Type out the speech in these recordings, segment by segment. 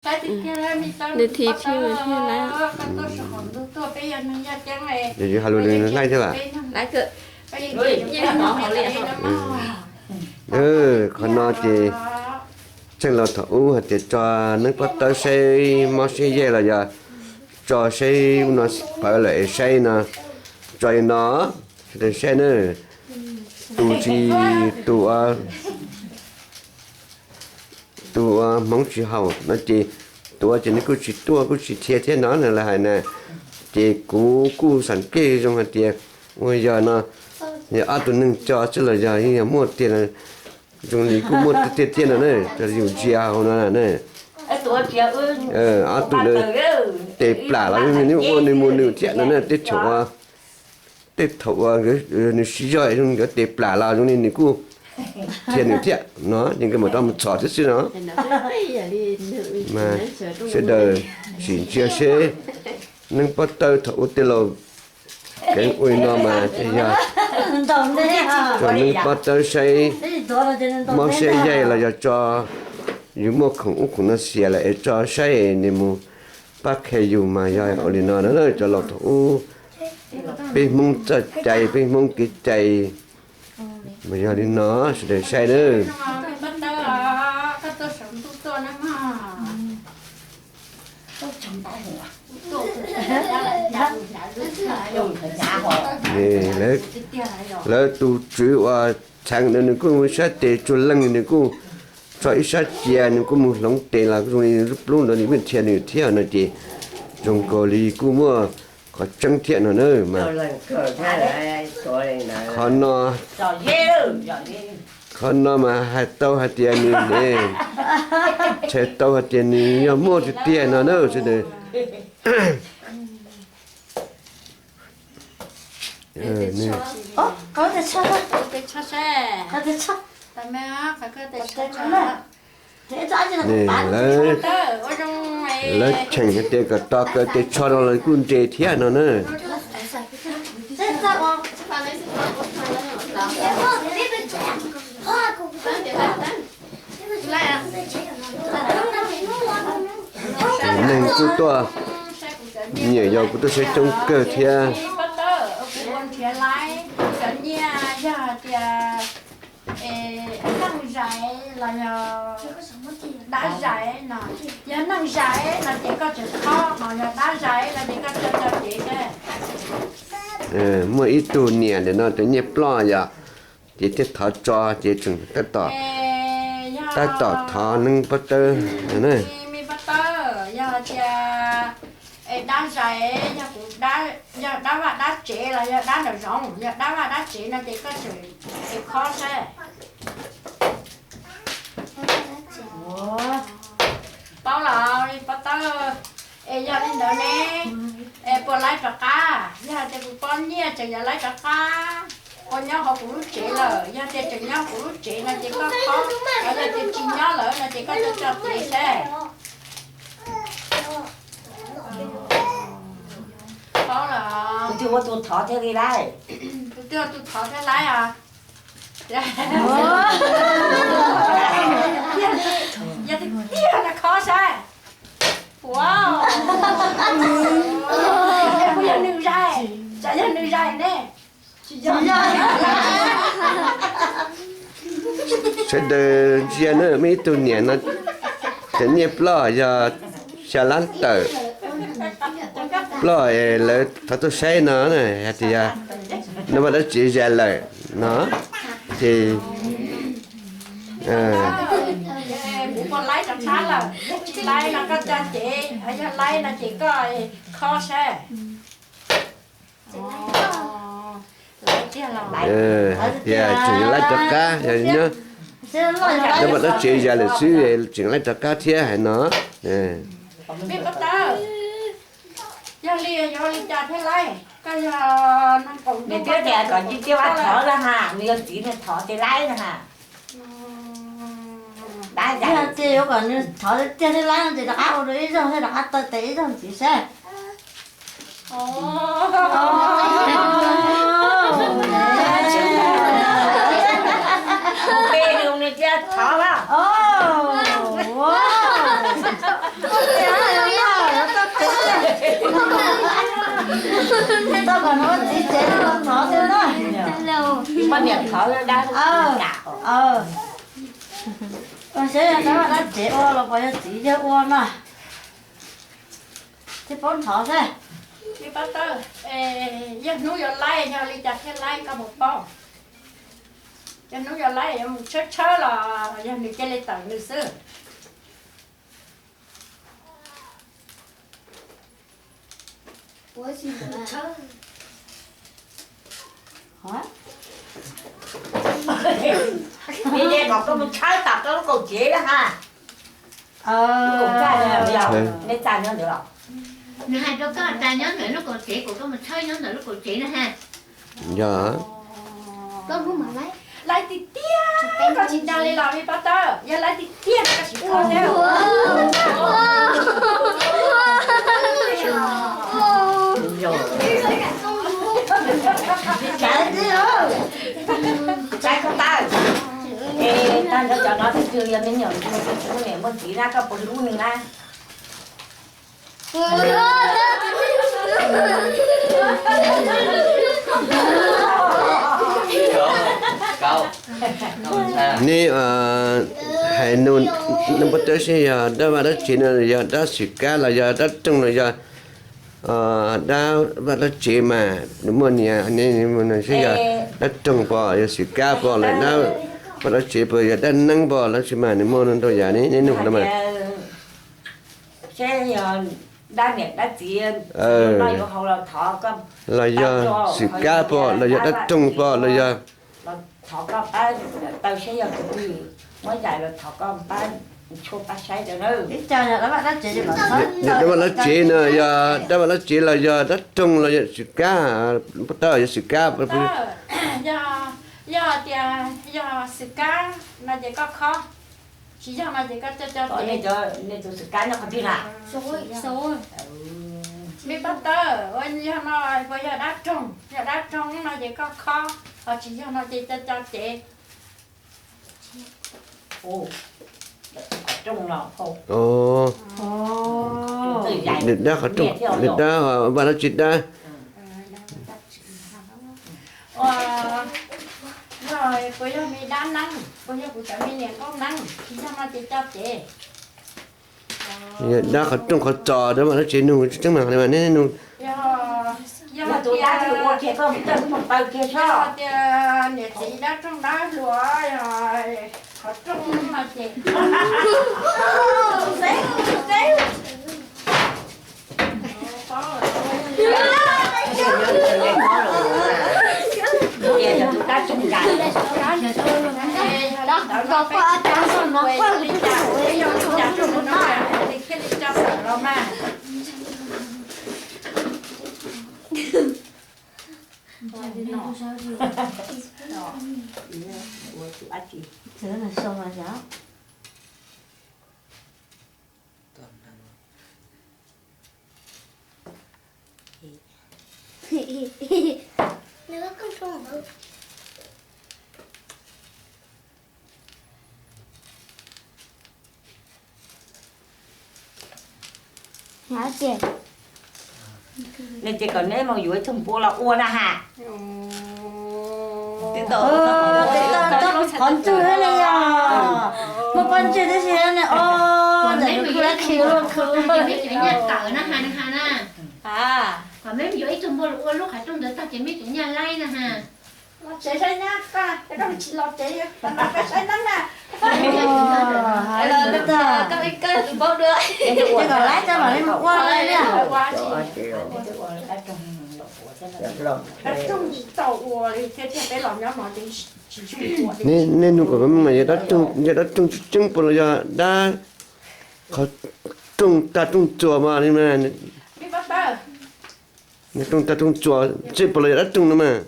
Saib, nws thim thim mas thiaj laiv. Yog yus hais lus nws laij thiab as? Qhov no ces txheej laus thaum ub hais tias tso neeb pob tawb saib mob saib yaig los yog tso saib ub no pawv lawm es saib no, tso li no, sawv daws saib na, tus tsis, tus tus uas hmoov tsis haum no ces, tus ua ces nws kuj tsis tuaj kuj tsis dhia thiab no na lawv hais na. Ces kuv kuj xam kej zoo hais tias ua yog no, yog ob tug neeg tso xwb los yog yeej yog muaj tiag, zoo li kuj muaj tiag tiag no na, yus ntsia hauv no na. Ob tug tes plam los nws ua nws mus nws thiab no na, tej thaum uas, tej thaum uas nws siv zog zoo nkawd tes plam los zoo li nws kuj dhia nws thiab no, ces nkawd mam rov mus txhom thiab xwb no. Mas sawv daws sim ntsia seb neeb pob tawb thaum ub tej laus keev ua li no mas yog tso neeb pob tawb saib mob saib yaig los yog tso yus muaj khoom ub khoom no xiam lawm es tso saib nws mus pab qhia yus mas yog ua li no na, cov laus thaum ub peb Hmoob txoj cai peb Hmoob kev cai mas yog li no, sawv daws saib na. Lawv tus tswv uas txheev ntawd nws kuj mus sab tes tsuag leej nws kuj tso ib sab cia nws kuj mus hloov tes los zoo li lub plub ntawd nws kuj dhia nws thiab no ces zoo nkaus li kuj muaj qhov tseeb thiab no na mas. Qhov no, qhov no mas hais tau hais tias nws ne, txhais tau hais tias nws yog muaj tiag tiag no na sawv daws. Lawv cheem hais tias kom to kaw tes tsho no los kuj nres thiab no na. Neeg kuj tuaj, nyiam yog kuj tuaj saib coob kawg thiab. Neeg zais los yog dab zais no, yog neeg zais no ces koj tseem khob, ho yog dab zais no ces koj tso tso kev seb. Muaj ib tug niam ntawm no tus nyiaj ploj yom, ces thiaj thov tso ces tseem tab tom, tab tom thov neeb pob tawb no na. Yog tias dab zais, yog kuv, yog dab vaj dab tsev los yog dab nraum zoov, yog dab vaj dab tsev no ces koj tseem, tseem khob seb. Paub los pob tawb, es yog li ntawd ne, es puas laib rov qab? Yog tias kuv poj niam tseem yuav laib rov qab, puas nyob hauv kuv lub tsev lawm? Yog tias tseem nyob kuv lub tsev no ces koj khob, yog tias tsis nyob lawm no ces koj tso tso kev seb. Paub los. Tus twg ua tus thov thiaj li laib? Tus twg ua tus thov thiaj laib os? Yog tiag tiag no khob saib. Ua, es kuv yog nws zais, tsam yog nws zais ne. Sawv daws ntsia na, muaj ib tug niam no, cov nyiaj ploj yog xya lab tawm, ploj lawv thov tuaj saib no hais tias no vaj dab tsev zais lawm no, ces kuv puas laib rov qab lawm, yog tsis laib no koj tso kev, yog laib no ces koj khob saib. Hais tias tseem laib rov qab, yog nyob, nyob vaj dab tsev zais lawm xwb tseem laib rov qab thiab hais no. Yog li yuav ua li cas thiaj laib? Koj yog neeg qaum ntuj, nws twb tias kom cia vaj thov na ha, nws yog txiv nws thov ces laib na ha. Yog tias yuav kom nws thov tiag tiag thiaj laib no ces rov qab ua dua ib zaug thiab rov qab taw tes ib zaug ntxiv seb. Tus pem nws thiaj thov na. Poj niam thov dab kam. Ua siab yog dab vaj dab tsev ua los puas yog txiv yawg ua no. Thiaj paub ntxov xwb. Yog hnub yuav laib yog li cas thiaj laib koj puas paub? Yog hnub yuav laib yuav mus tshawb tshawb los yog nws cia li tawm nws xwb. Nws hais rau koj tas nyob ntawm lub kaum tsev, kom koj mus tshawb nyob ntawm lub kaum tsev na ha. Yog. Laib tiag tiag koj tsis dag li los me pab tawb, yog laib tiag tiag koj tsis dag li. Saib koj tawb, es tag nrho cov no twb yog me nyuam ntsuag, muaj niam muaj txiv na, koj puas hlub nws na? Neb hais nug, neb puab tawb seb yog dab vaj dab tsev no yog dab xwm kab los yog dab roog los yog dab vaj dab tsev mas nws muaj niam ne, seb yog dab roog pom, yog xwm kab pom, los dab vaj dab tsev pom, yog dab neeb pom, los sis mas nws muaj ntau yam ne, neb nug no mas. Seb yog dab niam dab txiv noj yuav haus los thov koj, los yog xwm kab pom, los yog dab roog pom, los yog thov koj pab taw seb yog tus twg muab yaim los thov koj pab tshuaj pab saib rau na. Yog dab vaj dab tsev no yog dab vaj dab tsev los yog dab roog los yog xwm kab, puab tawb yog xwm kab. Yog tias yog xwm kab no ces koj khob, tsis yog no ces koj coj coj ces. Tus xwm kab nyob qhov twg na? Me pab tawb, ua yog no puas yog dab roog? Yog dab roog no ces koj khob, ho tsis yog no ces coj coj ces. Nws dab qhov roog, nws dab vaj dab tsev dab. Yog puas yog me dab neeb, puas yog kuv cov me niam nkauj neeb, tsis yog no ces coj ces. Yog dab qhov rooj qhov txos, dab vaj dab tsev nug tseeb mas neb nug. Yog tias niam txiv dab rooj dab hluas, qhov rooj no ces. Nws ces kom neb mus yuav ib tug npua los ua na has. Qhov ntxwg li os, muaj pob ntseg tib si ne os. Kom meb mus yuav ib tug npua los ua lub qhov rooj ntawd tag ces meb tseem nyaj laib na has. Tsev saib nyab, koj tsis los tsev, saib neeb na. Ces kom laib tso mam li mus ua li. Neb nug kom mas yog dab rooj tseeb tseeb puas los yog dab qhov rooj tag rooj txuas mas li mas. Rooj tag rooj txuas tseeb puas los yog dab rooj no mas.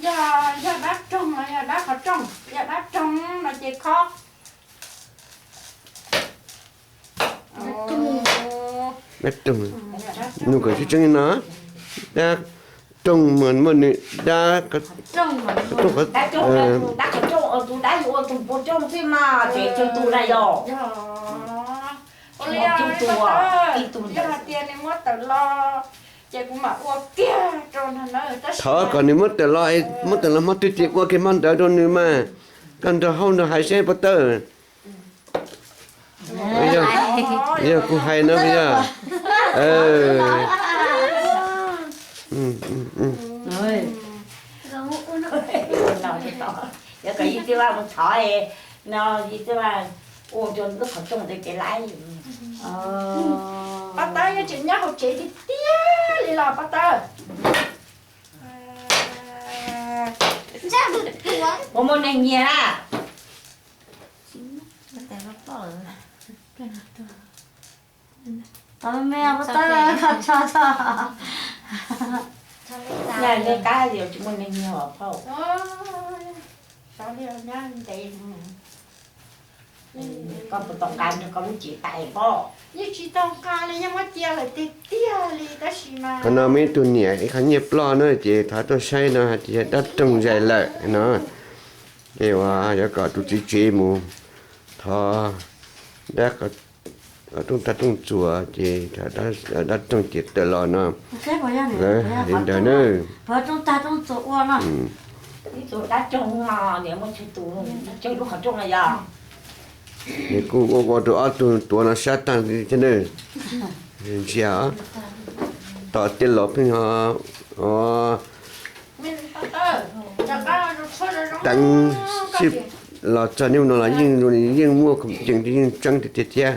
Yog, yog dab roog los yog dab qhov rooj, yog dab roog no ces khob. Dab rooj, nug kom tseeb tseeb li no, dab rooj mas muaj nws dab, dab qhov rooj, tus dab yuav ua tus npua rooj xwb mas ces tsawg tus na yog. Yog hais tias nws muab tawm los Ces kuv mam ua kiag rau no na, tab sis thov kom nws muab tawm los, muab tawm los hmo twg ces ua kiag hmo ntawd rau nws mas. Koj nrog hauj nrog hais seb pov tawj. Yog kuv hais no yog. Yog kom yij txwj vaj mus thov no, yij txwj vaj ua rau lub qhov rooj ntawd ces laiv. Pov tawj, yog tseem nyob hauv tsev tiag tiag li los pov tawj? Puas muaj neeg nyiag na? Yog nej qab li tsis muaj neeg nyiag os phauj. Koj puas tau nqa nrog koj lub cev tais pob? Yeej tsis tau nqa li, yeej muab cia lawm tiag tiag li tab sis mas. Qhov no muaj ib tug niam ib qho nyiaj ploj na ces thov tuaj saib no hais tias yog dab roog zais lawm no. Ces uas yuav kom tus txiv tsev mus thov dab rooj tag rooj txuas ces dab roog ces tawm los no. Li ntawd na. Ib tug dab roog no niam muaj tsawg tus, tsawg lub qhov rooj no yog. Nws kuj ua ua rau ob tug tuav no sab tag thiab na. Ntsia tom tej los pheej ho teev sib los txog niaj no los yeej yeej muaj khoom cees yeej tseeb tiag tiag thiab.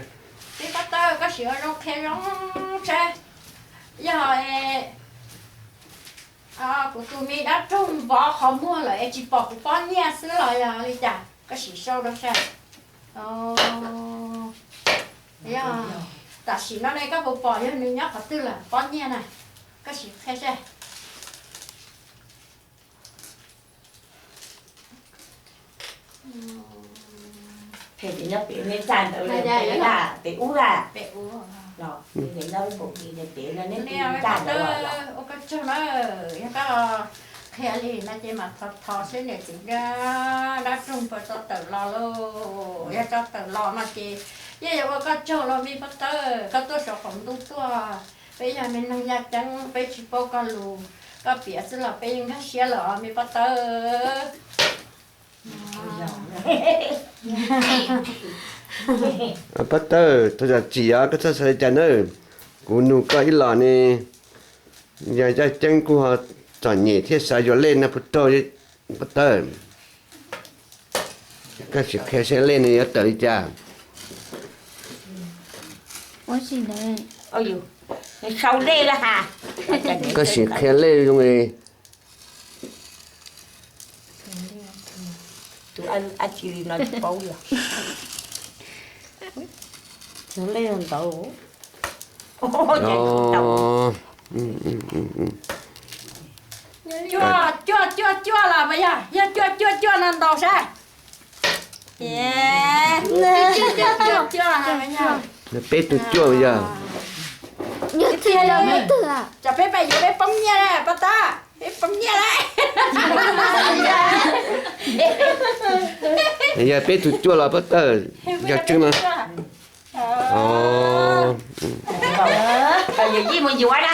Peb pab tawj, koj sim ua zoo qhia zoo seb yog kuv tus me dab roog vov qhov muag lawm es tsis pom kuv pob nyiaj xwb los yog li cas, koj sim sau rau seb. Yog tam sim no ne koj puas pom yog nws nyob qhov twg lawm pob nyiaj na? Koj sim qhia seb. Phem ces nyob pem nej txaj ntawd, pem ub a, pem ub los nyob pem pem no nej txaj ntawd. Ua koj tsaug na, yog koj qhia li no ces mam thov thov seb niam txiv dab roog puas tso tawm los lauj. Yog tso tawm los no ces yeej yuav ua koj tsaug los me pab tawj, koj tuaj saum qaum ntuj tuaj. Peb yog me neeg yaj ceeb peb tsis paub koj lus, koj piav xwb los peb yeej nkag siab lawm os me pab tawj. Pab tawj, thov zam txim os, koj txhob xav li cas nawb. Kuv nug koj ib los ne, yog yaj ceeb kuj ho txom nyem thiab xav yuav lej no puas raug pab tawj? Koj sim qhia seb lej no yuav tawm li cas. Sau lej, koj sim qhia lej zoo li. Tus dab tsi li no tsis paub li. Lej ntawd. Cuaj cuaj cuaj los puas yog? Yog cuaj cuaj cuaj no ntaus saib. Cuaj cuaj cuaj no puas yog? Peb tug cuaj yog. Tsam peb pab yuav peb poob nyiaj, pab tab, peb poob nyiaj lawm. Yog peb tug cuaj los pab tawj, yog tseeb no. Yawm yij mus yuav na.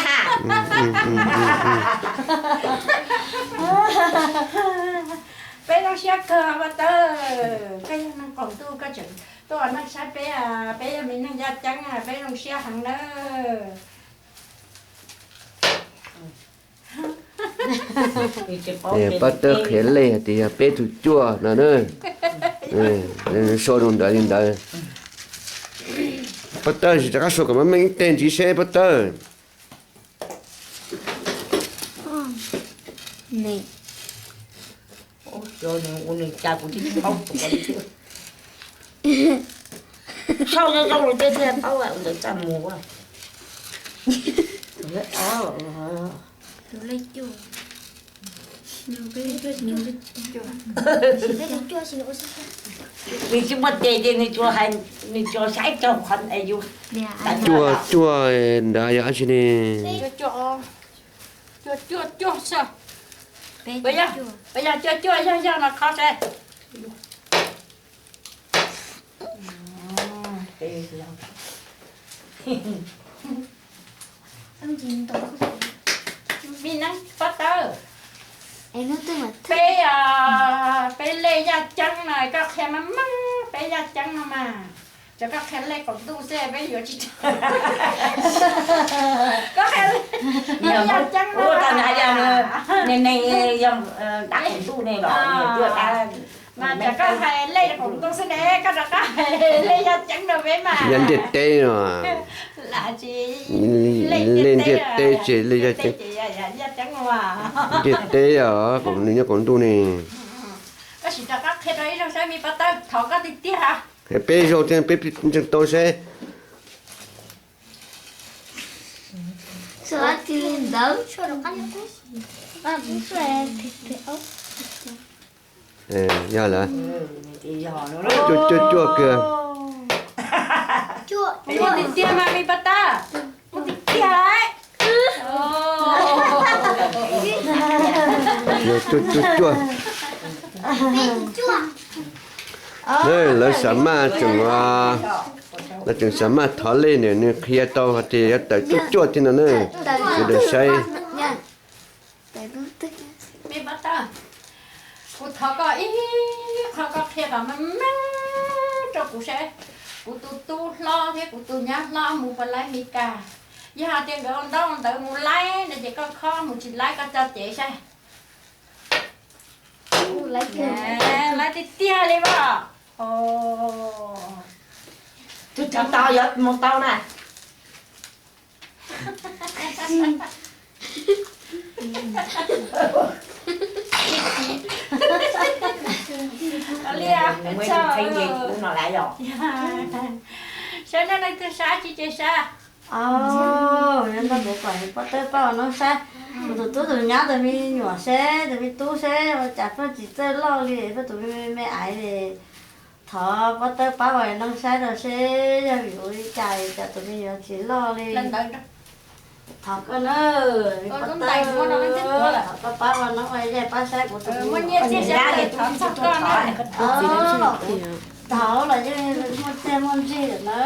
Peb zoo siab kawg pab tawj, koj yog neeg qaum ntuj koj tseem tuaj ua neej saib peb, peb yog me neeg yaj ceeb peb zoo siab heev nawb. Pab tawj qhia lej hais tias yog peb tug cuaj no na. Sau rau ntawd li ntawd. Pab tawj, tsis rov qab sau kom meej meej ib teg ntxiv seb pab tawj. Sau zoo zoo thiaj paub ntawd txaj muag. Nws tsis muaj tes ces nws tsuas hais, nws tsuas saib raug qhov yus. Cuaj cuaj ntawd yog dab tsi ne? Cuaj cuaj, cuaj cuaj, yog cuaj cuaj yog yog no qhov seb. Me neeb Pov Tawb, peb, peb lej yaj ceeb no koj qhia meej meej peb yaj ceeb no mas. Cov koj qhia lej qaum ntuj xwb peb yuav tsis, koj qhia lej yaj ceeb no, ne ne, dab qaum ntuj ne los, mas cov koj hais lej qaum ntuj xwb ne, koj rov qab hais lej yaj ceeb rau peb mas. Yaj ntiaj teb no. Lej ntiaj teb ces lej yaj ceeb. Ntiaj teb os, nws nyob qaum ntuj ne. Koj sim rov qab qhia rau ib zaug saib me Pov Tawb, thov koj tiag tiag. Peb zaug thiab peb ntseeg tau saib. Ntawd. Yog lawm. Cuaj cuaj cuaj kiag. Tiag tiag mas me Pov Tawb, tiag tiag lawm. Cuaj cuaj cuaj. Lawv xav maj tseem, lawv tseem xav maj thov lej nws, nws qhia tau hais tias yuav tawm cuaj cuaj thiab no na. Sawv daws saib. Me Pov Tawb, kuv thov koj ib qho koj qhia kom meej meej rau kuv saib. Kuv tus tub hlob thiab kuv tus nyab hlob mus puas laib Mes Kas. Yog hais tias nkawd ua ntaub ua ntawv mus laib no ces koj khob, mus tsis laib koj tso cev saib. Laib tiag tiag li as. Tus tau yuav mus tau na. Saib nej leej twg sab tsis ces sab. Yog no kuv kom Pov Tawb pab ua noob saib, kuv tus tub tus nyab tus me nyuam seb, tus me tub seb ua cas pheej tsis txawj loj li, pheej tus me me aiv li. Thov Pov Tawb pab ua noob saib rau seb yog vim ua li cas cas tus me nyuam tsis loj li. Thov koj na, Pov Tawb, thov koj pab ua noob ua yaig pab saib kuv tus me nyuam. Thov los yeej muaj txiaj muaj ntsig lawm na.